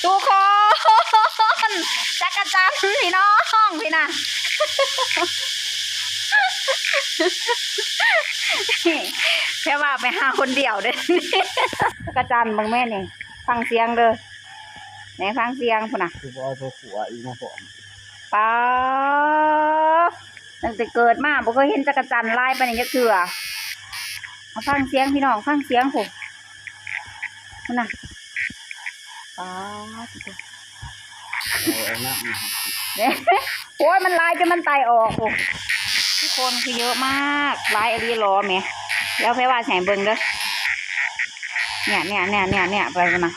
ທຸກຄົນ ຈັກກະຈັນພີ່ນ້ອງ ພີ່ນະ ແພວ່າໄປຫາຄົນດຽວເດ້ ຈັກກະຈັນ ເບິ່ງແມ່ນີ້ ຟັງສຽງເດີ ແມ່ຟັງສຽງພຸ້ນນະ ຄືບໍ່ເອົາໂຕຂົວອີກມາພ້ອມ ປາດ ຕັ້ງແຕ່ເກີດມາບໍ່ເຄີຍເຫັນຈັກກະຈັນຫຼາຍປານນີ້ຈັກເທື່ອ ເອົາ ຟັງສຽງພີ່ນ້ອງ ຟັງສຽງພຸ້ນ ພຸ້ນນະ ປາດ ໂອ້ຍ ມັນຫຼາຍຈົນມັນໄຕ່ອອກ ໂອ້ ທຸກຄົນ ຄືເຍອະມາກ ຫຼາຍອີ່ຫຼີຫຼໍແມ ດຽວແພວ່າຊິໃຫ້ເບິ່ງເດີ ເນຍ ເນຍ ເນຍ ເນຍ ເນຍ ໄປພຸ້ນນະ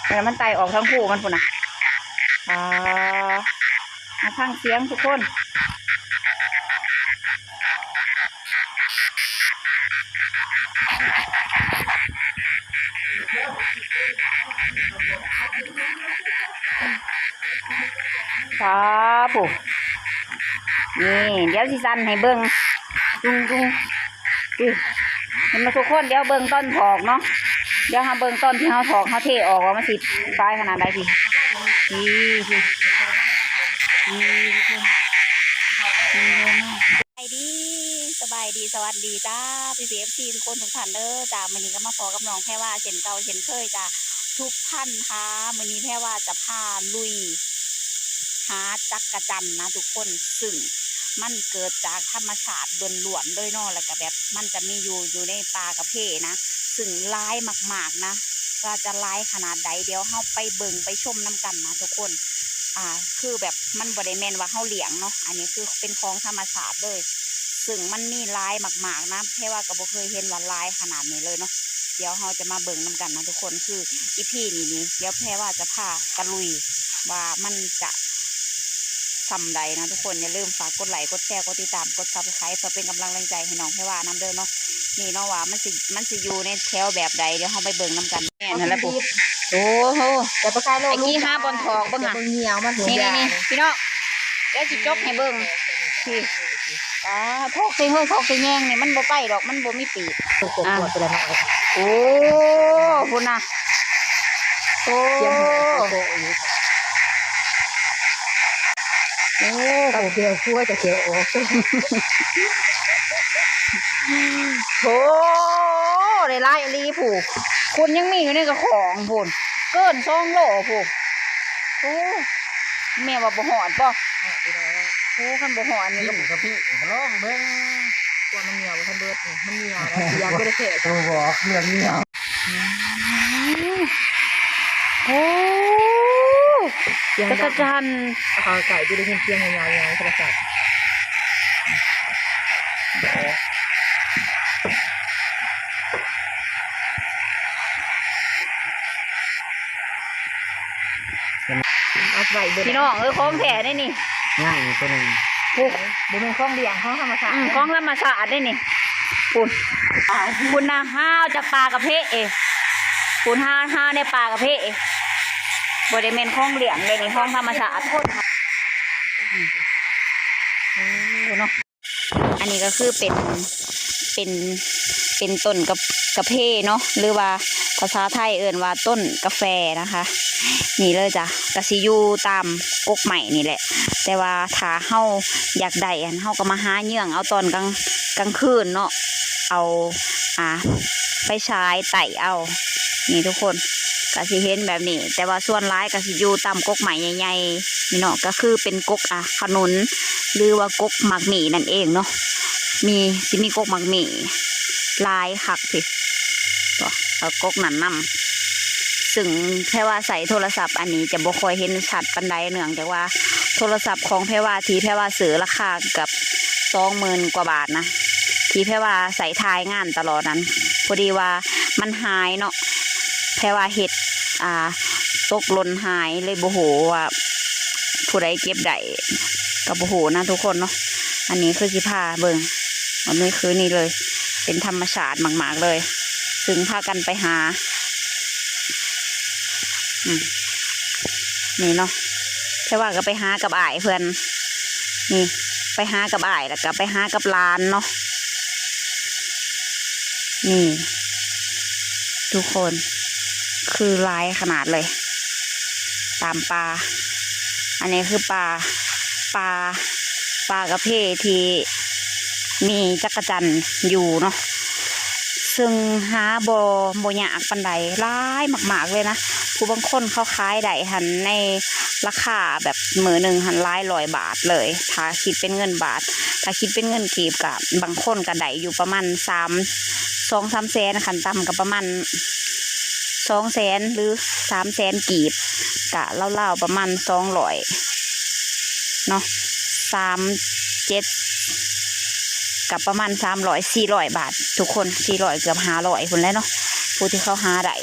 ເວລາມັນໄຕ່ອອກທາງພູມັນພຸ້ນນະ ປາດ ມາຟັງສຽງທຸກຄົນ ສາທຸ ນີ້ ດຽວຊິສັ່ນໃຫ້ເບິ່ງ ດຸງໆ ນີ້ ເຫັນບໍ່ທຸກຄົນ ດຽວເບິ່ງຕອນຖອກເນາະ ດຽວເຮົາເບິ່ງຕອນທີ່ເຮົາຖອກ ເຮົາເທອອກວ່າມັນຊິຫຼາຍຂະໜາດໃດ ນີ້ ນີ້ ນີ້ ສະບາຍດີ ສະບາຍດີ ສະຫວັດດີຈ້າ ພີ່ໆ ເອັຟຊີ ທຸກຄົນທຸກທ່ານເດີ ຈ້າ ມື້ນີ້ກໍມາພໍ້ກັບນ້ອງແພວ່າເຊັ່ນເກົ່າເຊັ່ນເຄີຍຈ້າ ທຸກທ່ານຄ່ະ ມື້ນີ້ແພວ່າຈະພາລຸຍຫາຈັກກະຈັນນະທຸກຄົນ ຊຶ່ງມັນເກີດຈາກທຳມະຊາດລ້ວນໆ ເລີຍເນາະ ແລ້ວກໍແບບມັນຈະມີຢູ່ ຢູ່ໃນປ່າກະເພນະ ຊຶ່ງຫຼາຍມາກໆ ນະ ວ່າຈະຫຼາຍຂະໜາດໃດ ດຽວເຮົາໄປເບິ່ງໄປຊົມນຳກັນນະທຸກຄົນ ອ່າ ຄືແບບມັນບໍ່ໄດ້ແມ່ນວ່າເຮົາລ້ຽງເນາະ ອັນນີ້ຄືເປັນຂອງທຳມະຊາດເລີຍ ຊຶ່ງມັນມີຫຼາຍມາກໆ ນະ ແພວ່າກໍບໍ່ເຄີຍເຫັນວ່າຫຼາຍຂະໜາດນີ້ເລີຍເນາະ ດຽວເຮົາຈະມາເບິ່ງນຳກັນນະທຸກຄົນ ຄືອີພີນີ້ນີ້ ດຽວແພວ່າຈະພາຕະລຸຍວ່າມັນຈະ ສ່ຳໃດເນາະທຸກຄົນ ຢ່າລືມຝາກກົດໄລ ກົດແຊ ກົດຕິດຕາມ ກົດ Subscribe ເພື່ອເປັນກຳລັງແຮງໃຈໃຫ້ນ້ອງແພວ່ານຳເດີເນາະ ນີ້ເນາະວ່າມັນຊິ ມັນຊິຢູ່ໃນແຖວແບບໃດ ດຽວເຮົາໄປເບິ່ງນຳກັນ ແມ່ນຫັ້ນແຫຼະພຸ້ນ ໂອ້ໂຫ ຢ່າໄປຂາຍໂລ ໄອ້ກີ້ຫາບ່ອນຖອກເບິ່ງຫາ ເບິ່ງເຫື່ອມັນ ນີ້ໆ ພີ່ນ້ອງ ດຽວຊິຈົກໃຫ້ເບິ່ງ ນີ້ ອ່າ ຖອກໃສ່ເຮີ ຖອກໃສ່ແຍງນີ້ ມັນບໍ່ໄປດອກ ມັນບໍ່ມີປີກ ໂອ້ໂຫ ພຸ້ນນະ ໂອ້ ໂອ້ ເອົາແກ້ວຄົວຈະແກະອອກ ໂອ້ ໄດ້ຫຼາຍອີ່ຫຼີພຸ້ນ ຄຸນຍັງມີຢູ່ໃນກະຂອງພຸ້ນ ເກີນສອງໂລພຸ້ນ ໂອ້ ແມ່ວ່າບໍ່ຮອດບໍ່ ໂອ້ ຄັນບໍ່ຮອດນີ້ກໍ ກິນກະປິກໍລອງເບິ່ງ ກວ່າມັນໜຽວບໍ່ທັນເບິດນີ້ ມັນໜຽວແລ້ວ ຢາກບໍ່ໄດ້ແກະ ບໍ່ບອກເລື່ອງໜຽວ. ໂອ້ ສຽງດັງ ຈັກກະຈັນ ເຂົ້າໃກ້ ໄດ້ຍິນສຽງຍາວໆ ໂທລະສັບ ອັດໄວ້ເບິດ ພີ່ນ້ອງເອີຍ ຂອງແທ້ເດ້ນີ້ ຍັງອີກຕົວໜຶ່ງ ໂອ້ ບໍ່ແມ່ນຂອງລ້ຽງ ຂອງທຳມະຊາດ ອືມ ເດ້ ຂອງທຳມະຊາດເດ້ນີ້ ພຸ້ນ ພຸ້ນນະ ຫາເອົາຈາກປ່າກະເພເອ ພຸ້ນ ຫາ ຫາໃນປ່າກະເພເອ ບໍ່ໄດ້ແມ່ນຂອງລ້ຽງເດ້ນີ້ ຂອງທຳມະຊາດ ໂອ້ ເນາະ. ອັນນີ້ກໍຄືເປັນ ເປັນ ເປັນຕົ້ນກະ ກະເພເນາະ ຫຼືວ່າພາສາໄທເອີ້ນວ່າຕົ້ນກາແຟນະຄະ ນີ້ເລີຍຈ້ະ ກະຊິຢູ່ຕາມກົກໄມ້ນີ້ແຫຼະ ແຕ່ວ່າຖ້າເຮົາຢາກໄດ້ຫັ້ນ ເຮົາກໍມາຫາເຫຍື່ອງເອົາຕອນກາງ ກາງຄືນເນາະ ເອົາ ອ່າ ໄຟສາຍໄຕ້ເອົາ ນີ້ທຸກຄົນ ກະຊິເຫັນແບບນີ້ ແຕ່ວ່າສ່ວນຫຼາຍກະຊິຢູ່ຕາມກົກໄມ້ໃຫຍ່ໆ ນີ້ເນາະ ກະຄືເປັນກົກ ອ່າ ຂະໜຸນ ຫຼືວ່າກົກໝາກໝີ່ນັ້ນເອງເນາະ ມີ ຊິມີກົກໝາກໝີ່ຫຼາຍຄັກພີ້ ເອົາກົກນັ້ນນຳ ຊຶ່ງແພວ່າໃຊ້ໂທລະສັບອັນນີ້ຈະບໍ່ຄ່ອຍເຫັນຊັດປານໃດ ເນື່ອງຈາກວ່າໂທລະສັບຂອງແພວ່າທີ່ແພວ່າຊື້ລາຄາເກືອບສອງໝື່ນກວ່າບາດນະ ທີ່ແພວ່າໃຊ້ຖ່າຍງານຕະຫຼອດນັ້ນ ພໍດີວ່າມັນຫາຍເນາະ ແພວ່າເຮັດ ອ່າ ຕົກຫຼົ່ນຫາຍ ເລີຍບໍ່ຮູ້ວ່າຜູ້ໃດເກັບໄດ້ ກໍບໍ່ຮູ້ນະທຸກຄົນເນາະ ອັນນີ້ຄືຊິພາເບິ່ງ ອັນນີ້ຄືນີ້ເລີຍ ເປັນທຳມະຊາດມາກໆເລີຍ ຊຶ່ງພາກັນໄປຫາ ອືມ ນີ້ເນາະ ແຕ່ວ່າກໍໄປຫາກັບອ້າຍເພິ່ນ ນີ້ ໄປຫາກັບອ້າຍ ແລ້ວກໍໄປຫາກັບຫຼານເນາະ ນີ້ ທຸກຄົນ ຄືຫຼາຍຂະໜາດເລີຍ ຕາມປ່າ. ອັນນີ້ຄືປ່າ ປ່າ ປ່າກະເພທີ່ມີຈັກກະຈັນຢູ່ເນາະ ເຊິ່ງຫາບໍ່ ບໍ່ຍາກປານໃດ ຫຼາຍມາກໆເລີຍນະ. ຜູ້ບາງຄົນເຂົາຂາຍໄດ້ຫັ້ນ ໃນລາຄາແບບມື້ໜຶ່ງຫັ້ນຫຼາຍຮ້ອຍບາດເລີຍ ຖ້າຄິດເປັນເງິນບາດ. ຖ້າຄິດເປັນເງິນກີບກະ ບາງຄົນກະໄດ້ຢູ່ປະມານສາມ ສອງສາມແສນ ຂັ້ນຕ່ຳກະປະມານ ສອງແສນ ຫຼື ສາມແສນກີບ ກະລາວໆປະມານສອງຮ້ອຍເນາະ ສາມເຈັດ ກະປະມານສາມຮ້ອຍ ສີ່ຮ້ອຍບາດທຸກຄົນ ສີ່ຮ້ອຍ ເກືອບຫ້າຮ້ອຍພຸ້ນແຫຼະເນາະ ຜູ້ທີ່ເຂົາຫາໄດ້.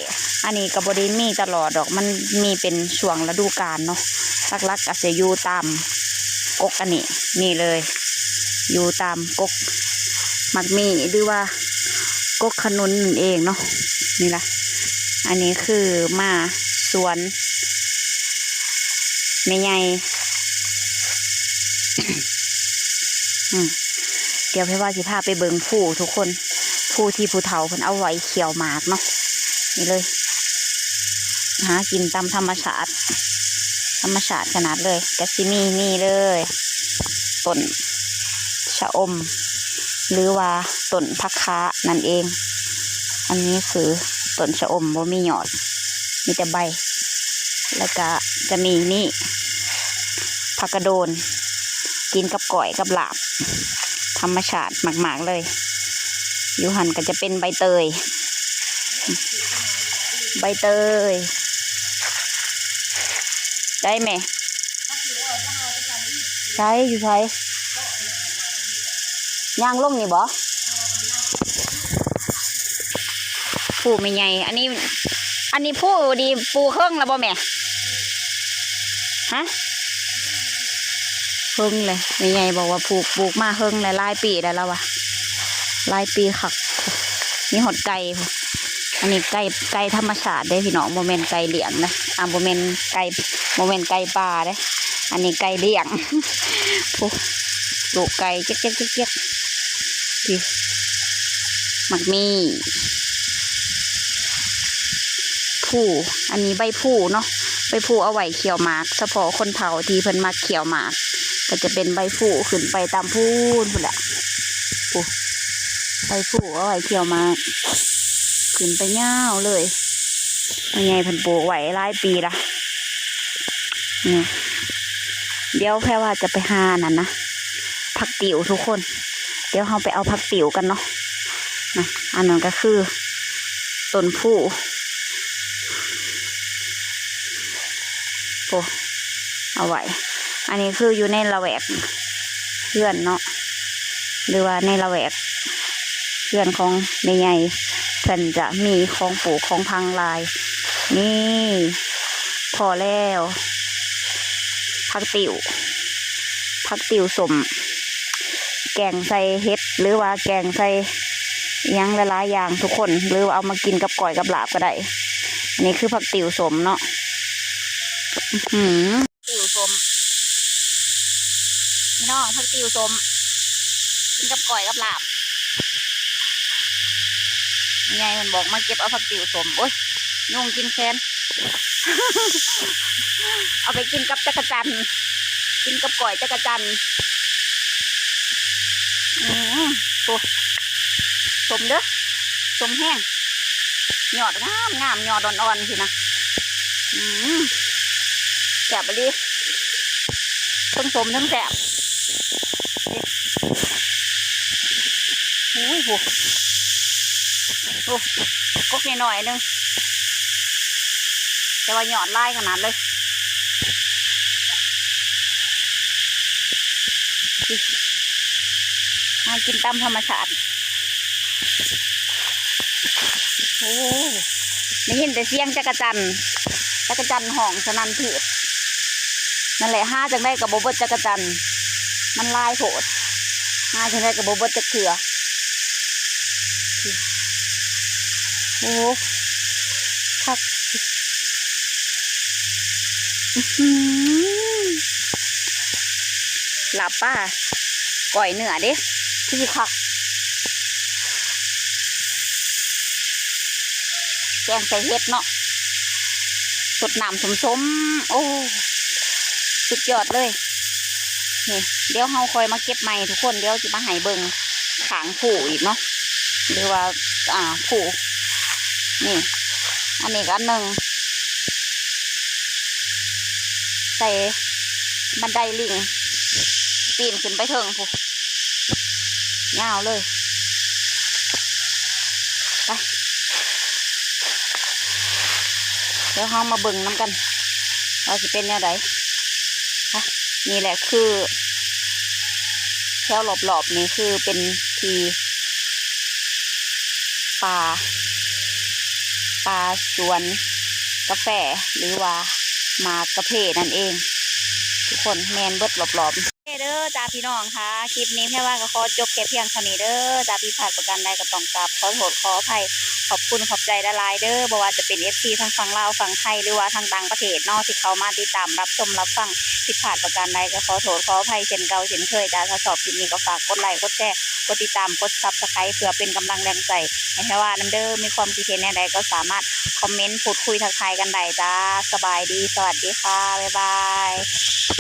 ອັນນີ້ກະບໍ່ໄດ້ມີຕະຫຼອດດອກ ມັນມີເປັນຊ່ວງລະດູການເນາະ ຫຼັກໆກະຈະຢູ່ຕາມ ກົກອັນນີ້ ນີ້ເລີຍ ຢູ່ຕາມກົກໝາກມີ້ ຫຼືວ່າກົກຂະໜຸນນັ້ນເອງເນາະ ນີ້ລະ. ອັນນີ້ຄືມາສວນແມ່ໃຫຍ່ ອືມ ດຽວແພວ່າຊິພາໄປເບິ່ງພູທຸກຄົນ ພູທີ່ຜູ້ເຖົ້າເພິ່ນເອົາໄວ້ຂ້ຽວໝາກເນາະ ນີ້ເລີຍ ຫາກິນຕາມທຳມະຊາດ ທຳມະຊາດຂະໜາດເລີຍ ກະຊິມີນີ້ເລີຍ ຕົ້ນຊະອົມ ຫຼືວ່າຕົ້ນຜັກຄານັ້ນເອງ. ອັນນີ້ຄືຕົ້ນຊະອົມ ບໍ່ມີຍອດ ມີແຕ່ໃບ ແລ້ວກະຈະມີນີ້ ຜັກກະໂດນ ກິນກັບກ້ອຍກັບລາບ ທຳມະຊາດມາກໆເລີຍ. ຢູ່ຫັ້ນກະຈະເປັນໃບເຕີຍ ໃບເຕີຍ ໄດ້ແມ່ ໃສ ຢູ່ໃສ ຍ່າງລົງນີ້ບໍ? ພູແມ່ໃຫຍ່ ອັນນີ້ ອັນນີ້ພູນີ້ປູກເຫິງແລ້ວບໍ່ແມ່? ຮະ? ເຫິງເລີຍ ແມ່ໃຫຍ່ບອກວ່າປູກ ປູກມາເຫິງແລ້ວ ຫຼາຍປີແລ້ວລາວວ່າ ຫຼາຍປີຄັກ. ມີຮອດໄກ່ພຸ້ນ ອັນນີ້ໄກ່ ໄກ່ທຳມະຊາດເດ້ພີ່ນ້ອງ ບໍ່ແມ່ນໄກ່ລ້ຽງນະ ອ່າ ບໍ່ແມ່ນໄກ່ ບໍ່ແມ່ນໄກ່ປ່າເດ້ ອັນນີ້ໄກ່ລ້ຽງ ຜູ້ ລູກໄກ່ເຈັກໆໆ ນີ້ ໝາກມີ້ ພູ ອັນນີ້ໃບພູເນາະ ໃບພູເອົາໄວ້ຂ້ຽວໝາກ ສະເພາະຄົນເຖົ້າທີ່ເພິ່ນມັກຂ້ຽວໝາກ ກະຈະເປັນໃບພູຂຶ້ນໄປຕາມພູນພຸ້ນແຫຼະ ຜູ້ ໃບພູເອົາໄວ້ຂ້ຽວໝາກ ຂຶ້ນໄປຍາວເລີຍ ແມ່ໃຫຍ່ເພິ່ນປູກໄວ້ຫຼາຍປີລະ ນີ້ ດຽວແພວ່າຈະໄປຫາອັນນັ້ນນະ ຜັກຕິ້ວທຸກຄົນ ດຽວເຮົາໄປເອົາຜັກຕິ້ວກັນເນາະ ນະ ອັນນັ້ນກະຄືຕົ້ນພູ ໂອ້ ເອົາໄວ້ ອັນນີ້ຄືຢູ່ໃນລະແວກເຮືອນເນາະ ຫຼືວ່າໃນລະແວກເຮືອນຂອງແມ່ໃຫຍ່ ເພິ່ນຈະມີຂອງປູກຂອງຝັງຫຼາຍ. ນີ້ ພໍແລ້ວ ຜັກຕິ້ວ ຜັກຕິ້ວສົ້ມ ແກງໃສ່ເຫັດ ຫຼືວ່າແກງໃສ່ ອີ່ຫຍັງຫຼາຍໆຢ່າງທຸກຄົນ ຫຼືວ່າເອົາມາກິນກັບກ້ອຍກັບລາບກະໄດ້. ອັນນີ້ຄືຜັກຕິ້ວສົ້ມເນາະ ອືຫື ຕິ້ວສົ້ມ ພີ່ນ້ອງ ຜັກຕິ້ວສົ້ມ ກິນກັບກ້ອຍກັບລາບ. ແມ່ໃຫຍ່ເພິ່ນບອກມາເກັບເອົາຜັກຕິ້ວສົ້ມ ໂອ້ຍ ຍຸງກິນແຂນ ເອົາໄປກິນກັບຈັກກະຈັນ ກິນກັບກ້ອຍຈັກກະຈັນ. ອື ໂອ້ ສົ້ມເດີ້ ສົ້ມແຮງ ຍອດງາມໆ ຍອດອ່ອນໆ ຊີ້ນະ ອື ແຊບອີ່ຫຼີ ທັງສົ້ມທັງແຊບ. ໂອ້ຍ ໂອ້ ໂອ້ ກົກນ້ອຍໆໜຶ່ງ ແຕ່ວ່າຍອດຫຼາຍຂະໜາດເລີຍ. ຫາກິນຕາມທຳມະຊາດ. ໂອ້ ໄດ້ຍິນແຕ່ສຽງຈັກກະຈັນ ຈັກກະຈັນຮ້ອງສະໜັ່ນພືດ. ນັ້ນແຫຼະ ຫາຈັ່ງໃດກະບໍ່ເບິດຈັກກະຈັນ ມັນຫຼາຍໂພດ ຫາຈັ່ງໃດກະບໍ່ເບິດຈັກເທື່ອ. ໂອ້ ຄັກ ອືຫື ລາບປາ ກ້ອຍເນື້ອເດ້ ຄືຊິຄັກ ແກງໃສ່ເຫັດເນາະ. ສົດນ້ຳສົ້ມໆ ໂອ້ ສຸດຍອດເລີຍ. ນີ້ ດຽວເຮົາຄ່ອຍມາເກັບໃໝ່ທຸກຄົນ, ດຽວຊິມາໃຫ້ເບິ່ງຂ້າງພູອີກເນາະ ຫຼືວ່າ ອ່າ ພູ ນີ້ ອັນນີ້ກໍອັນໜຶ່ງ ໃສ່ບັນໄດລິງ ປີນຂຶ້ນໄປເທິງພຸ້ນ ຍາວເລີຍ. ໄປ ດຽວເຮົາມາເບິ່ງນຳກັນວ່າຊິເປັນແນວໃດ. ໄປ ນີ້ແຫຼະຄື ແຖວລອບໆນີ້ຄືເປັນທີ່ປ່າ ປ່າສວນກາແຟ ຫຼືວ່າໝາກກາເຟນັ້ນເອງທຸກຄົນ, ແມ່ນເບິດລອບໆ. ເດີຈ້າພີ່ນ້ອງຄ່ະ ຄລິບນີ້ແພວ່າກໍຂໍຈົບແຄ່ພຽງເທົ່ານີ້ເດີຈ້າ. ຜິດພາດປະການໃດກໍຕ້ອງກາບຂໍໂທດຂໍອະໄພ, ຂອບຄຸນຂອບໃຈຫຼາຍໆເດີ. ບໍ່ວ່າຈະເປັນເອັຟຊີທາງຝັ່ງລາວ, ຝັ່ງໄທ ຫຼືວ່າທາງຕ່າງປະເທດເນາະ ທີ່ເຂົ້າມາຕິດຕາມຮັບຊົມຮັບຟັງ. ຜິດພາດປະການໃດກໍຂໍໂທດຂໍອະໄພເຊັ່ນເກົ່າເຊັ່ນເຄີຍຈ້າ. ຖ້າຊອບຄລິບນີ້ກໍຝາກກົດໄລ ກົດແຊ ກົດຕິດຕາມ ກົດ Subscribe ເພື່ອເປັນກຳລັງແຮງໃຈໃຫ້ແພວ່ານຳເດີ. ມີຄວາມຄິດເຫັນແນວໃດກໍສາມາດຄອມເມັນພູດຄຸຍທັກທາຍກັນໄດ້ຈ້າ. ສະບາຍດີ ສະຫວັດດີຄ່ະ ບາຍບາຍ.